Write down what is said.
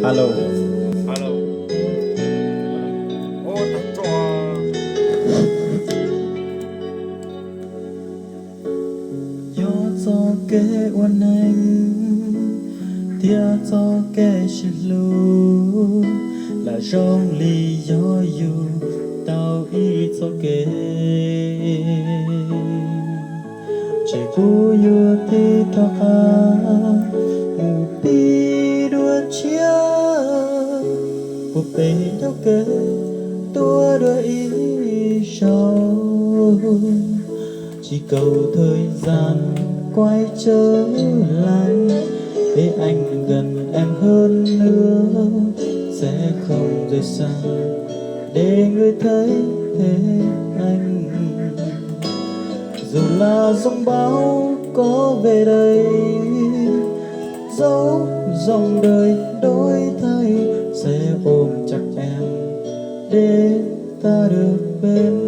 Alo. Alo. Ua tag tso. Yog txoj kev ua neej thiab txoj kev sib hlub, lam zoo li yog yus tau ib txoj kev. Ces kuv yuav tig rov qab mus pib dua tshiab, puag pem ncauj kev tuaj dua ib zaug. Chỉ cầu thời gian quay trở lại, để anh gần em hơn nữa, sẽ không rời xa, để người thấy thêm anh. Dù là giông bão có về đây, dấu giông đời đổi thay, sẽ ôm chặt em để ta được bên